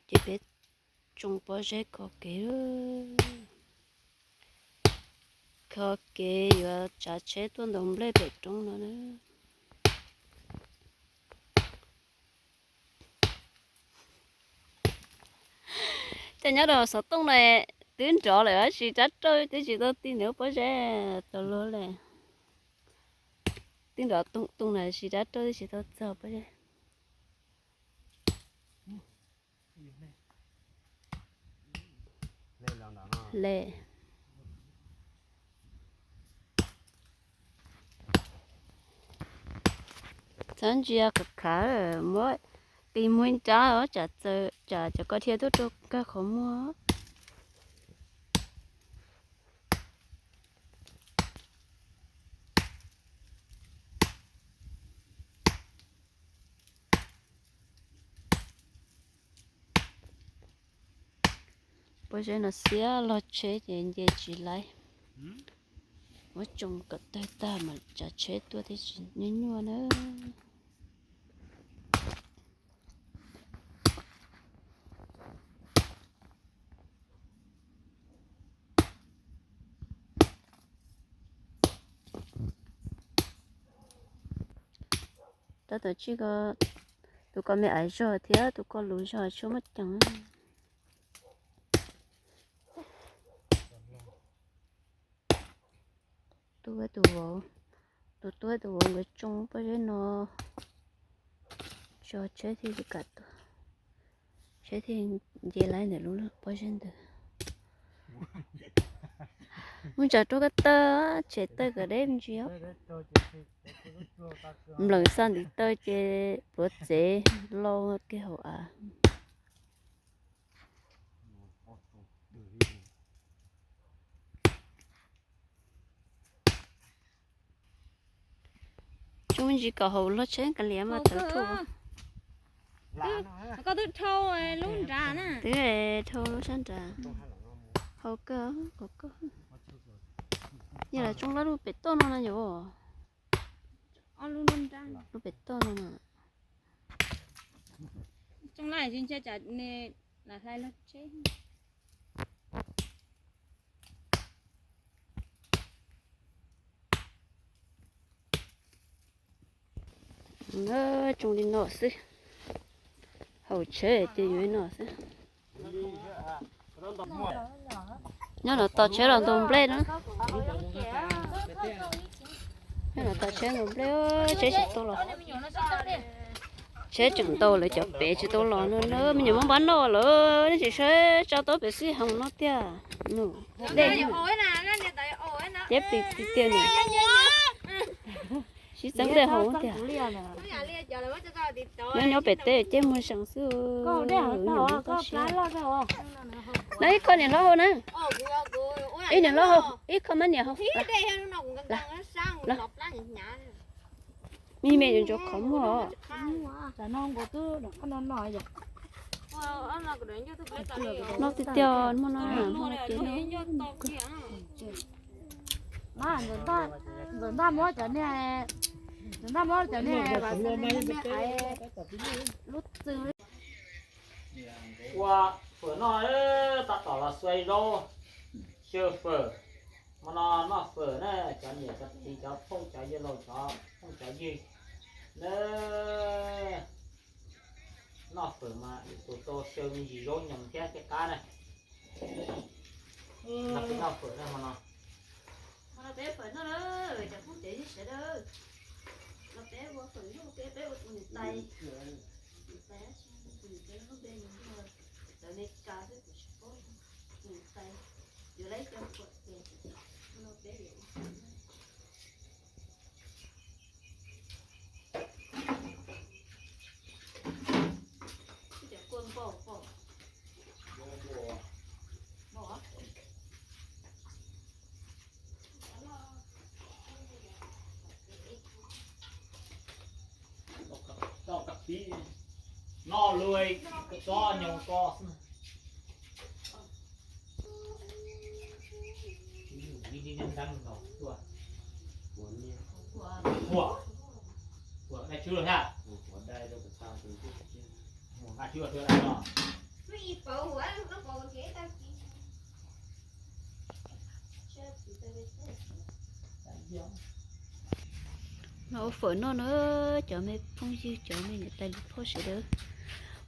Ces peb tsoo pob zeb kho kev, kho kev yuav tsav tsheb tuaj ntaus nplej pem roob no na. Ces nyob rau xov tooj no twb nrov lawm tab sis rab rauj twb tsis tau ti nws pob zeb tau luag li. Twb nrov tooj tooj na tab sis rab rauj twb tsis tau txog pob zeb. Le, txhob ntsia khav khav, muab qis muag ib nrab tsam txawm tsam cov koj dhia tuaj rau kag qhov muag. Pob zeb no xiab log tsheb ces nce tsis laib. Muab tsoo kom tawg tag mas tsav tsheb tuaj thiaj tsis nyuaj nyuaj na. Tab tom tsis ko, tus ko me aiv zog thiab tus ko lus zog tshuav muaj ceem. Tus tus vauv, tus tub tus vauv nkawd tsoo pob zeb no, tso tsheb thiaj li kam tuaj, tsheb thiaj nce laib ntawm lub pob zeb ntawd. Muab tsav rau koj taw, tshem taw kom deb me ntsis. Nplees xa ntiv taw ces puav txev lau kiag hauv av. Tsoo me ntsis kom hauv log tsheb kav liam mas tawv rhuaj. Koj twb dhau lub nrad na. Twb dhau lub sab nrad. Hau kawg, hau kawg. Yog los tsoo loj lub pem toj no na yom. Lub pem toj no na. Tsoo loj tsis ntshai tsam nws lam hlais log tsheb. Tsoo li no xwb, hauv tsheb ces yuav li no xwb. Nyob no tos tsheb los ntaus nplej na. Nyob no tos tsheb ntaus nplej, tsheb tsis tau los. Tsheb tseem ntaus lawv cov pem tsis tau los no na, me nyuam muab npab noj lawm, nej tsis saib tso tau pem xib hoos no tiag. Nus dej, ceb plis tiag tiag nus. Sib txeeb dej haus tiag. Nyob nyob pem teb ceb muag seem xwb. Nyob ib qho niam hlob haus na. Ib niam hlob haus, ib qho mas niam haus. Me me yuav ntsuas qhov muag. No tiag tiag, muaj no, muaj no ces no. Ntxawm ntaj muab cov niag, ntxawm ntaj muab cov niag me me qhaiv lub txwg. Ua fawm noj, tab tom los xuas zaub xyaw fawm. Hmo no noj fawm na, cov niam cov txiv cov phooj cov ywg laus cov phooj cov ywg na. Noj fawm mas tus tau xyaw me ntsis zaub nyoos thiab tej qab na. Noj fawm na hmo no. Hmo no peb fawm noj na, cov phooj cov ywg sawv daws. No peb ua fawm noj, peb peb ua tus niam tais. Niam tais, tus niam tais lub npe nws yog cov Amelikas xwb kuv tsis paub. Tus niam tais yuav lawv cov fawm ces hmo no peb yuav ua fawm noj. Cov kua npaum npaum. Noj luag txob nyoos ko xwb. Ua dai tswb los thiab. Ua dai tswb los thiab no. No ua fawm noj na, cov me phooj ywg, cov me niam tais niam phauj sawv daws.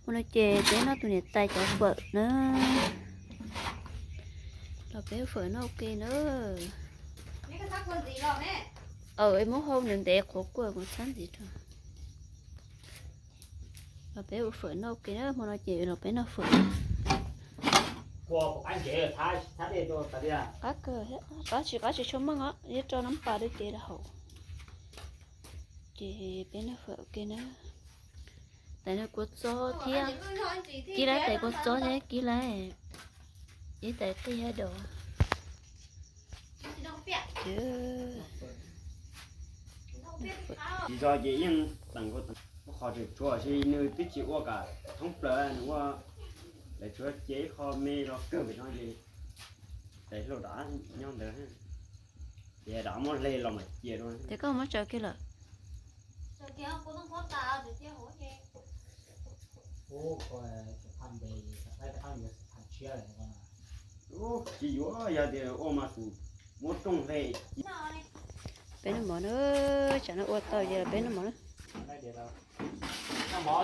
Ua no ces peb noj tus niam tais cov fawm na. Los peb ua fawm noj ua ke na. Aw, muab hau ntev ntev qhuav kuaj kuv txhab ntxiv rau. Los peb ua fawm noj ua ke na, hmo no ces los peb noj fawm. Qab kawg, qab tsis, qab tsis tshua meej os, yuav rau nab pas dua ces rau hauv. Ces peb noj fawm ua ke na. Tais no kua txob thiab, kib laib tais kua txob thiab kib laib ib tais qij hab dos. Tsis zog ces yeej teem nkaus, qhov tseem tshuav si nws twb tsis ua kam thoob plaws, nws ua lawv tsuav cia ib qho me los kawg pem no ces tais hluas dav nyob ntawd, ces dav muab hle los mam cia dua. Ces koj muab tsaws kiag lawm. Tsis yuav, yog tias ua mas tus muab rooj hle. Peb noj mov na, tsam no ua tau ces los peb noj mov na. Noj mov,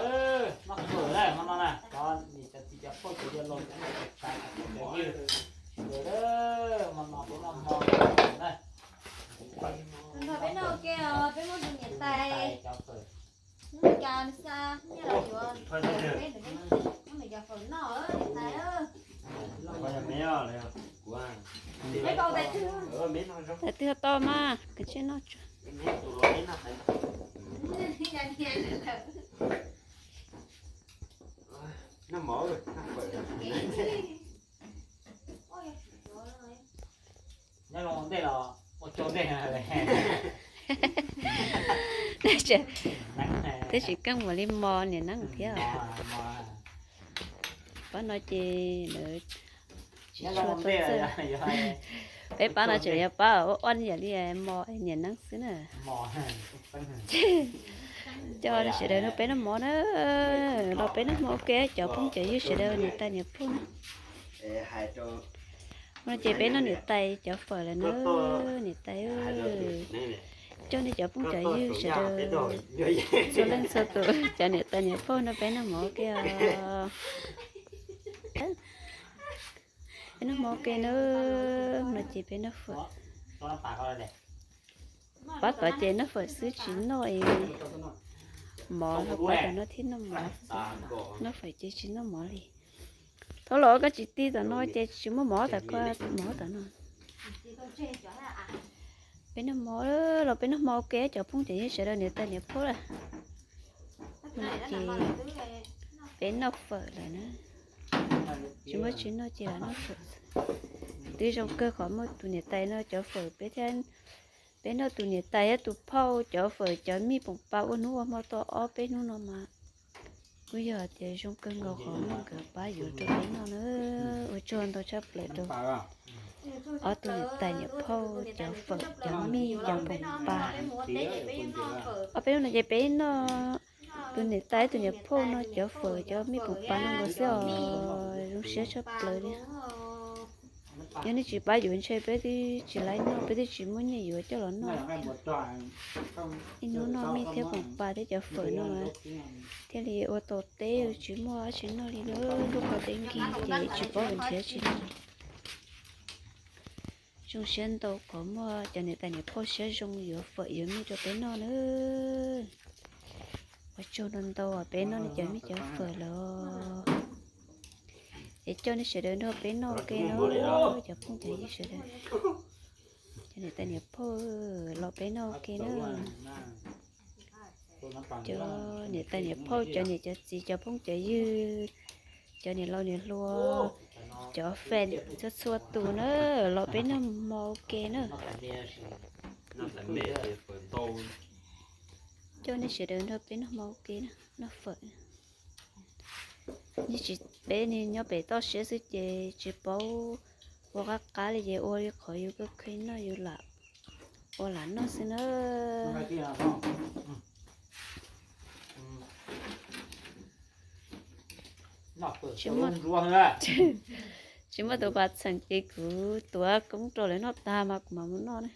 noj fawm na, hmo no na, cov niam cov txiv cov phooj cov yawg laus cov niam cov tsav cov phooj cov ywg sawv daws, hmo no peb noj mov na. Peb noj ua ke os, peb muab tus niam tais cov fawm. Hnub no cas nws xa nyiaj los yuav peb, muab nws cov fawm noj niam tais. Peb npaum tais twg, tais twg ho tau mas koj tsij noj tso. Nyob zoo ntej los ua tsaug ntej. Twb tsis keej mus li mos niam neeb thiab. Pab no ces lawv tsis tshua tau txawj. Peb pab no tseem yog pab ua ua yam li mos niam neeb xwb na. Coj sawv daws nrog peb noj mov na, los peb noj mov ua ke cov phooj cov ywg sawv daws niam tais niam phauj na. No ces peb noj niam tais cov fawm lawm na, niam tais. Coj nej cov phooj cov ywg sawv daws txhua leej txhua tus, cov niam tais niam phauj nrog peb noj mov ua ke os. Peb noj mov ua ke na, no ces peb noj fawm. Pab tod ces noj fawm xwb tsis noj mov, pab tod no thiaj noj mov, noj fawm ces tsis noj mov li. Thov los koj tsis ti tom no ces tsis muaj mov tom koj, mov tom no. Peb noj mov, los peb noj mov ua ke cov phooj cov ywg sawv daws niam tais niam phauj lawm. Ces peb noj fawm lawm na. Tsis muaj tsis noj ces los noj fawm. Twb zoo kawg qhov muaj tus niam tais no cov fawm peb thiab. Peb noj tus niam tais thiab tus phauj cov fawm cov mij poom pas ua hnub ua hmo tau ob peb hnub no mas kuj yog tias zoo kawg nkaus qhov muaj nkawd pab yuav rau peb noj na. Ua tsaug ntau tshaj plaws rau ob tug niam tais niam phauj cov fawm cov mij cov poom pas. Ob peb hnub no ces peb noj tus niam tais tus niam phauj no cov fawm cov mij poom pas no nkaus xwb os, zoo siab tshaj plaws li. Yog nej tsis pab yuav ntshe peb twb tsis laib noj, peb twb tsis muaj nyiaj yuav coj los noj. Ib hnub noj mij thiab poom pas thiab cov fawm no thiaj li ua tau teb, tsis muaj dab tsi noj li na, lub qhov teb nkig ces tsis paub nrhiav dab tsi li. Zoo siab ntau qhov muaj cov niam tais niam phauj siab zoo yuav fawm yuav mij rau peb noj na. Ua tsaug ntau ntau peb noj nej cov mij cov fawm lawm. Es coj nej sawv daws nrog peb noj ua ke na, cov phooj cov ywg sawv daws. Cov niam tais niam phauj los peb noj ua ke na. Cov niam tais niam phauj cov niam cov txiv cov phooj cov ywg, cov niam laus niam hluas, cov fan txhua txhua tus na, los peb noj mov ua ke na. Coj nej sawv daws nrog peb noj mov ua ke na, noj fawm. Yeej tsis, peb nyob pem toj siab xwb ces tsis paub ua qab qab li ces ua li qhov yus kheev noj yus lam ua lam noj xwb na. Tsis muaj, tsis muaj tus pas txheem ces kuv tuav koob rau lawv noj tag mas kuv mam mus noj ne.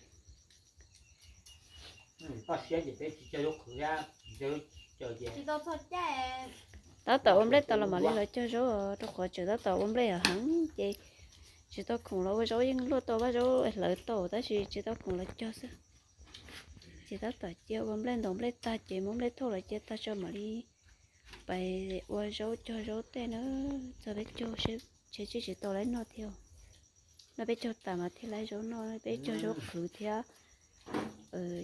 Tab tom ua nplej tau los mam li los cog zaub, rau qhov tseem tab tom ua nplej heev ces tsis tau khoom los ua zaub, yeej luaj tau vaj zaub hlawv tau tab sis tsis tau khoom los cog xwb. Ces tab tom cia ua nplej ntaus nplej tag ces muab nplej thauj los cia tag tso mam li pais ua zaub cog zaub tej na, txog peb caug seb tsis tsis tau lawv noj thiab. Noj peb caug tas mas thiaj lawv zaub noj, peb cog zaub qhwv thiab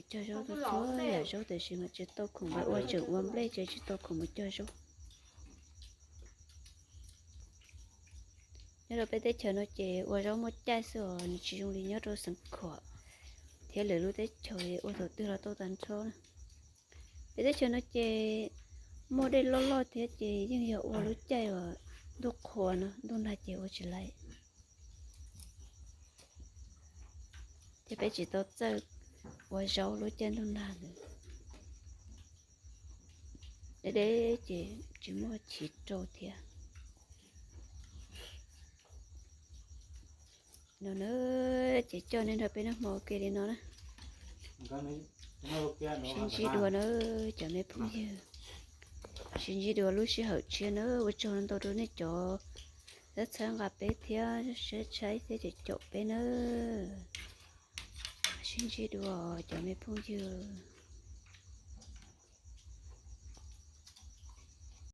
cog zaub txhua yam zaub tiam sis mas tsis tau khoom mus ua, tseem ua nplej ces tsis tau khoom mus cog zaub. Nyob rau peb teb chaws no ces ua zaub muaj caij xwb os, nws tsis zoo li nyob rau Xeev Khuam thiab lwm lub teb chaws ua thaum twg los tau tag nrho na. Peb teb chaws no ces muaj dej loj loj thiab ces yeej yog ua lub caij uas ntuj qhua no, ntuj nag ces ua tsis laiv. Thiab peb tsis tau txawj ua zaub lub caij ntuj nag ntawd. Deb deb ces tsis muaj chiv rau thiab. No na, ces coj nej nrog peb noj hmo ua ke li no na. Sib ntsib dua na cov me phooj ywg. Sib ntsib dua lub sij hawm tshiab na, ua tsaug ntau rau nej cov txhawb nqa peb thiab saib thiab caum peb na. Sib ntsib dua cov me phooj ywg.